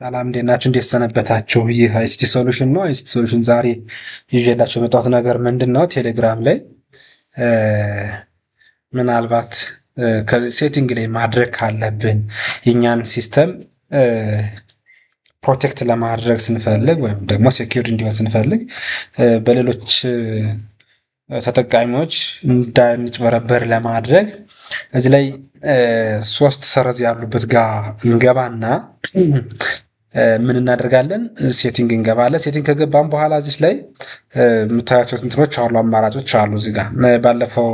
ሰላም እንዴት ናችሁ? እንዴት ሰነበታችሁ? ይህ ICT Solution ነው። ICT Solution ዛሬ ይዤላችሁ የመጣሁት ነገር ምንድን ነው? ቴሌግራም ላይ ምናልባት setting ላይ ማድረግ ካለብን የእኛን system protect ለማድረግ ስንፈልግ ወይም ደግሞ secure እንዲሆን ስንፈልግ በሌሎች ተጠቃሚዎች እንዳንጭበረበር ለማድረግ እዚህ ላይ ሶስት ሰረዝ ያሉበት ጋር እንገባና ምን እናደርጋለን? Setting እንገባለን። Setting ከገባን በኋላ እዚህ ላይ የምታያቸው እንትኖች አሉ፣ አማራጮች አሉ። እዚህ ጋር ባለፈው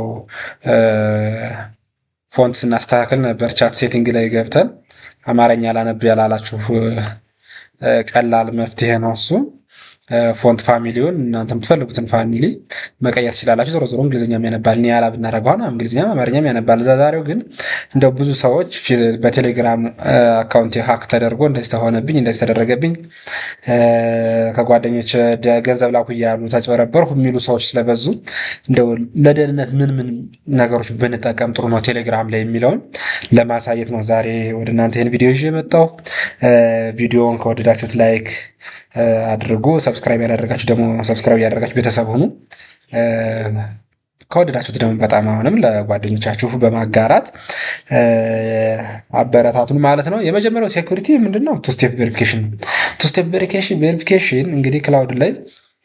font ስናስተካክል ነበር። Chat setting ላይ ገብተን አማርኛ ላነብ ያላላችሁ ቀላል መፍትሄ ነው እሱ። Font family ውን እናንተ የምትፈልጉትን family መቀየር ትችላላችሁ። ዞሮ ዞሮ እንግሊዝኛም ያነባል። ኒያላ ብናደርገው አሁን እንግሊዝኛም አማርኛም ያነባል። እዛ ዛሬው ግን እንደው ብዙ ሰዎች በቴሌግራም account hack ተደርጎ እንደዚህ ተሆነብኝ፣ እንደዚህ ተደረገብኝ፣ ከጓደኞች ገንዘብ ላኩ እያሉ ተጭበረበርኩ የሚሉ ሰዎች ስለበዙ እንደው ለደህንነት ምን ምን ነገሮች ብንጠቀም ጥሩ ነው ቴሌግራም ላይ የሚለውን ለማሳየት ነው ዛሬ ወደ እናንተ ይህን ቪዲዮ ይዤ የመጣሁ። ቪዲዮውን ከወደዳችሁት like አድርጉ። Subscribe ያላደረጋችሁ ደግሞ subscribe ያደረጋችሁ ቤተሰብ ሁኑ። ከወደዳችሁት ደግሞ በጣም አሁንም ለጓደኞቻችሁ በማጋራት አበረታቱን ማለት ነው። የመጀመሪያው security ምንድን ነው? Two step verification ነው። Two step verification እንግዲህ cloud ላይ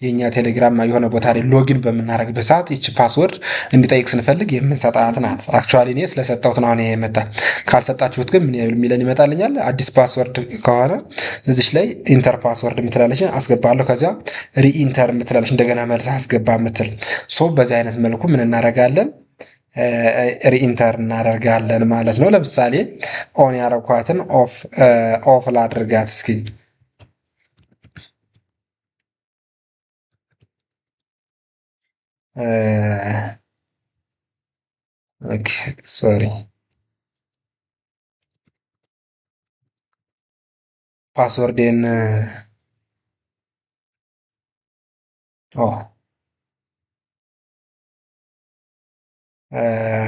የኛ ቴሌግራም የሆነ ቦታ ላይ login በምናደርግበት ሰዓት ይቺ password እንዲጠይቅ ስንፈልግ የምንሰጣት ናት። Actually እኔ ስለሰጠሁት ነው አሁን ይሄ የመጣ። ካልሰጣችሁት ግን ምን የሚለን ይመጣልኛል? አዲስ password ከሆነ እዚች ላይ enter password የምትላለች አስገባለሁ። ከዚያ re-enter የምትላለች እንደገና መልስ አስገባ የምትል። So በዚህ አይነት መልኩ ምን እናደርጋለን? Re-enter እናደርጋለን ማለት ነው። ለምሳሌ on ያረኳትን off ላድርጋት እስኪ። Okay, sorry, password ኤን oh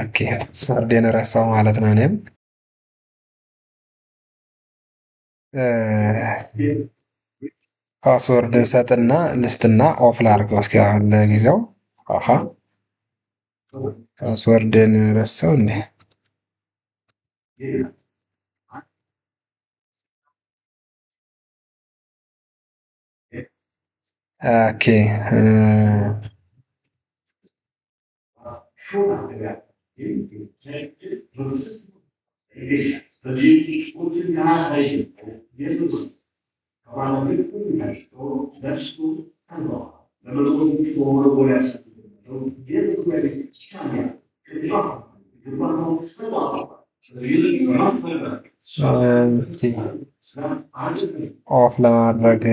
okay, password ኤን ረሳው ማለት ነው። እኔም password ሰጥና ልስትና off ላድርገው እስኪ አሁን ለጊዜው። አሃ፣ password ን ረሳው እንዴ? Okay, off ለማድረግ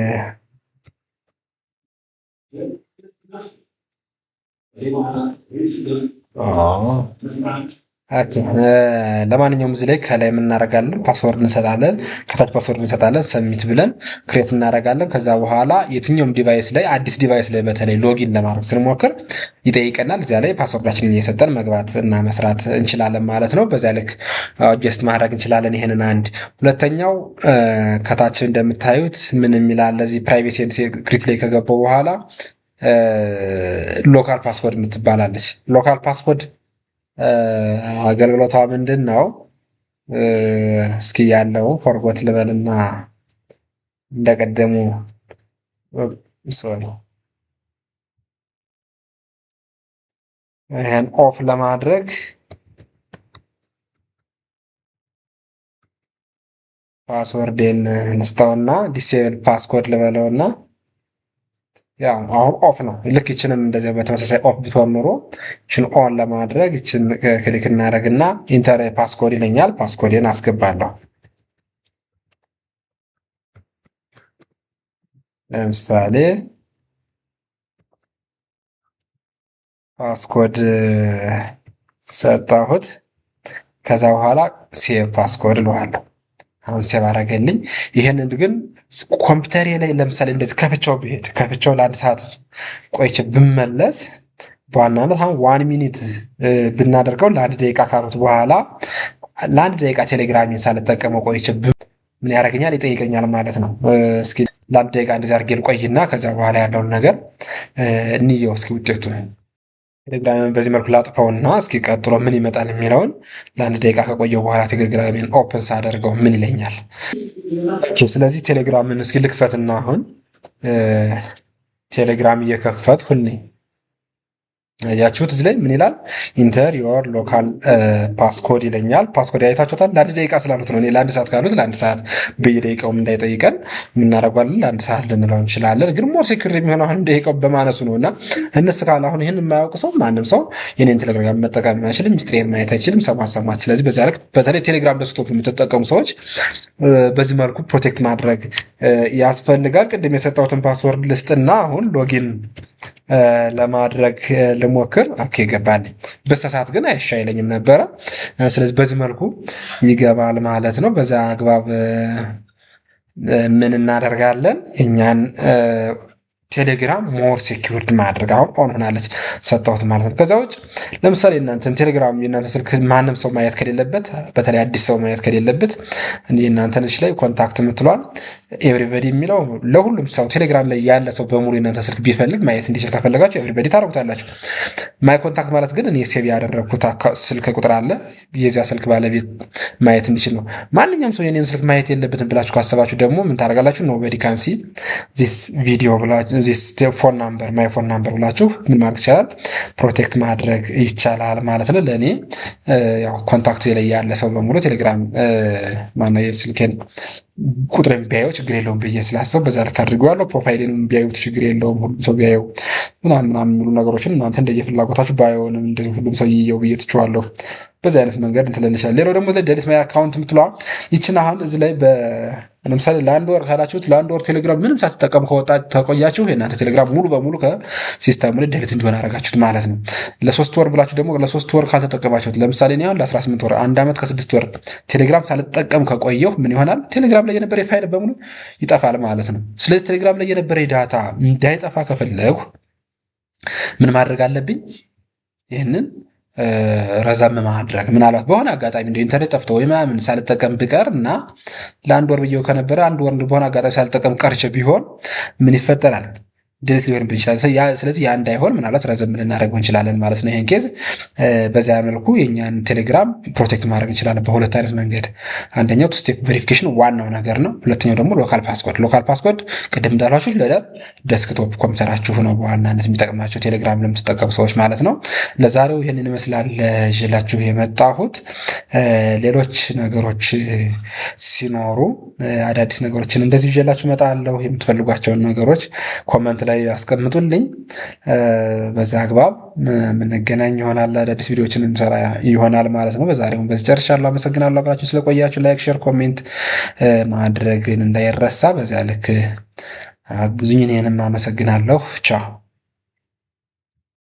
okay። ለማንኛውም እዚህ ላይ ከላይ የምናደርጋለን password እንሰጣለን፣ ከታች password እንሰጣለን፣ submit ብለን create እናደርጋለን። ከዛ በኋላ የትኛውም device ላይ፣ አዲስ device ላይ በተለይ login ለማድረግ ስንሞክር ይጠይቀናል። እዚያ ላይ password ኣችንን እየሰጠን መግባት እና መስራት እንችላለን ማለት ነው። በዚያ ልክ adjust ማድረግ እንችላለን። ይህንን አንድ። ሁለተኛው ከታች እንደምታዩት ምን የሚላለ እዚህ privacy and security ላይ ከገባው በኋላ local passcode የምትባላለች። Local passcode አገልግሎቷ ምንድን ነው? እስኪ ያለው forgot ልበልና እንደቀደሙ፣ sorry፣ ይህን off ለማድረግ password ኤን ልስጠውና disable passcode ልበለውና ያው አሁን off ነው። ልክ ይችንም እንደዚያ በተመሳሳይ off ብትሆን ኑሮ ይችን on ለማድረግ ይችን click እናደርግና enter passcode ይለኛል። Passcode ኤን አስገባለሁ። ለምሳሌ passcode ሰጠሁት። ከዛ በኋላ save passcode እለዋለሁ። አሁን save አደረገልኝ። ይህንን ግን ኮምፒውተሬ ላይ ለምሳሌ እንደዚህ ከፍቼው ብሄድ፣ ከፍቼው ለአንድ ሰዓት ቆይቼ ብመለስ፣ በዋናነት አሁን one minute ብናደርገው ለአንድ ደቂቃ ካሉት በኋላ ለአንድ ደቂቃ ቴሌግራሜን ሳልጠቀመው ቆይቼ ምን ያደርገኛል? ይጠይቀኛል ማለት ነው። እስኪ ለ1 ደቂቃ እንደዚህ አድርጌ ልቆይና ከዚያ በኋላ ያለውን ነገር እንየው እስኪ ውጤቱ። ቴሌግራምን በዚህ መልኩ ላጥፈውና እስኪ ቀጥሎ ምን ይመጣል የሚለውን ለ1 ደቂቃ ከቆየው በኋላ ቴሌግራምን open ሳደርገው ምን ይለኛል? ስለዚህ ቴሌግራምን እስኪ ልክፈትና አሁን ቴሌግራም እየከፈትኩ ያችሁት እዚህ ላይ ምን ይላል? "Enter your local passcode" ይለኛል። Passcode አይታችሁታል። ለ1 ደቂቃ ስላሉት ነው። እኔ ለ1 ሰዓት ካሉት ለ1 ሰዓት በየደቂቃውም እንዳይጠይቀን የምናደርጓለን ለ1 ሰዓት ልንለው እንችላለን። ግን more secure የሚሆነው አሁን ደቂቃው በማነሱ ነው እና እነስ ካለ አሁን ይህን የማያውቅ ሰው ማንም ሰው የኔን ቴሌግራም መጠቀም አይችልም፣ ሚስጥሬን ማየት አይችልም። ሰማት ሰማት። ስለዚህ በዚያ ልክ በተለይ ቴሌግራም desktop የምትጠቀሙ ሰዎች በዚህ መልኩ protect ማድረግ ያስፈልጋል። ቅድም የሰጠሁትን password ልስጥና አሁን login ለማድረግ ልሞክር። Okay፣ ገባልኝ። በስተሳት ግን አይሻይለኝም ነበረ። ስለዚህ በዚህ መልኩ ይገባል ማለት ነው። በዛ አግባብ ምን እናደርጋለን? የእኛን ቴሌግራም more secured ማድረግ አሁን on ሆናለች ሰጠሁት ማለት ነው። ከዛ ውጭ ለምሳሌ እናንተን ቴሌግራም የእናንተ ስልክ ማንም ሰው ማየት ከሌለበት፣ በተለይ አዲስ ሰው ማየት ከሌለበት፣ የእናንተን እዚህ ላይ contact የምትለዋል everybody የሚለው ለሁሉም ሰው ቴሌግራም ላይ ያለ ሰው በሙሉ የእናንተ ስልክ ቢፈልግ ማየት እንዲችል ከፈለጋችሁ everybody ታደርጉታላችሁ። My contact ማለት ግን እኔ save ያደረግኩት ስልክ ቁጥር አለ፣ የዚያ ስልክ ባለቤት ማየት እንዲችል ነው። ማንኛውም ሰው የኔም ስልክ ማየት የለበትም ብላችሁ ካሰባችሁ ደግሞ ምን ታደርጋላችሁ? "Nobody can see this video" ብላችሁ "this phone number, my phone number" ብላችሁ ምን ማድረግ ይቻላል? Protect ማድረግ ይቻላል ማለት ነው። ለእኔ ያው contact ላይ ያለ ሰው በሙሉ ቴሌግራም ማነው የስልኬን ቁጥሬን ቢያየው ችግር የለውም ብዬ ስላሰብኩ በዛ ልክ አድርጌዋለሁ። Profile ኤን ቢያዩት ችግር የለውም፣ ሁሉም ሰው ቢያየው ምናምን ምናምን የሚሉ ነገሮችን እናንተ እንደየፍላጎታችሁ bio ንም እንደዚህ ሁሉም ሰው ይየው ብዬ ትቼዋለሁ። በዚህ አይነት መንገድ እንትን ልንችላለን። ሌላው ደግሞ delete my account የምትለዋ ይችን አሁን እዚህ ላይ ለምሳሌ ለ1 ወር ካላችሁት ለ1 ወር ቴሌግራም ምንም ሳትጠቀሙ ከወጣ ተቆያችሁ የእናንተ ቴሌግራም ሙሉ በሙሉ ከ system ኡ ላይ delete እንዲሆን አደረጋችሁት ማለት ነው። ለ3 ወር ብላችሁ ደግሞ ለ3 ወር ካልተጠቀማችሁት፣ ለምሳሌ እኔ አሁን ለ18 ወር፣ 1 ዓመት ከ6 ወር ቴሌግራም ሳልጠቀም ከቆየሁ ምን ይሆናል? ቴሌግራም ላይ የነበረ ፋይል በሙሉ ይጠፋል ማለት ነው። ስለዚህ ቴሌግራም ላይ የነበረ data እንዳይጠፋ ከፈለግሁ ምን ማድረግ አለብኝ? ይህንን ረዘም ማድረግ። ምናልባት በሆነ አጋጣሚ እንደ ኢንተርኔት ጠፍቶ ወይ ምናምን ሳልጠቀም ብቀር እና ለ1 ወር ብዬው ከነበረ 1 ወር በሆነ አጋጣሚ ሳልጠቀም ቀርቼ ቢሆን ምን ይፈጠራል? Delete ሊሆንብን ይችላል። ስለዚህ ያ እንዳይሆን ምናልባት ረዘም ልናደርገው እንችላለን ማለት ነው። ይህን case በዚያ መልኩ የእኛን ቴሌግራም protect ማድረግ እንችላለን በሁለት አይነት መንገድ። አንደኛው two step verification ዋናው ነገር ነው። ሁለተኛው ደግሞ local passcode። Local passcode ቅድም እንዳልኳችሁ ለ desktop ኮምፒውተራችሁ ነው በዋናነት የሚጠቅማችሁ ቴሌግራም ለምትጠቀሙ ሰዎች ማለት ነው። ለዛሬው ይህንን ይመስላል ይዤላችሁ የመጣሁት። ሌሎች ነገሮች ሲኖሩ አዳዲስ ነገሮችን እንደዚሁ ይዤላችሁ እመጣለሁ። የምትፈልጓቸውን ነገሮች comment ላይ ያስቀምጡልኝ። በዛ አግባብ የምንገናኝ ይሆናል። አዳዲስ ቪዲዮዎችን እንሰራ ይሆናል ማለት ነው። በዛሬውን በዚህ ጨርሻለሁ። አመሰግናለሁ አብራችሁ ስለቆያችሁ። Like፣ share፣ comment ማድረግን እንዳይረሳ። በዚያ ልክ አግዙኝ። እኔንም አመሰግናለሁ። ቻው።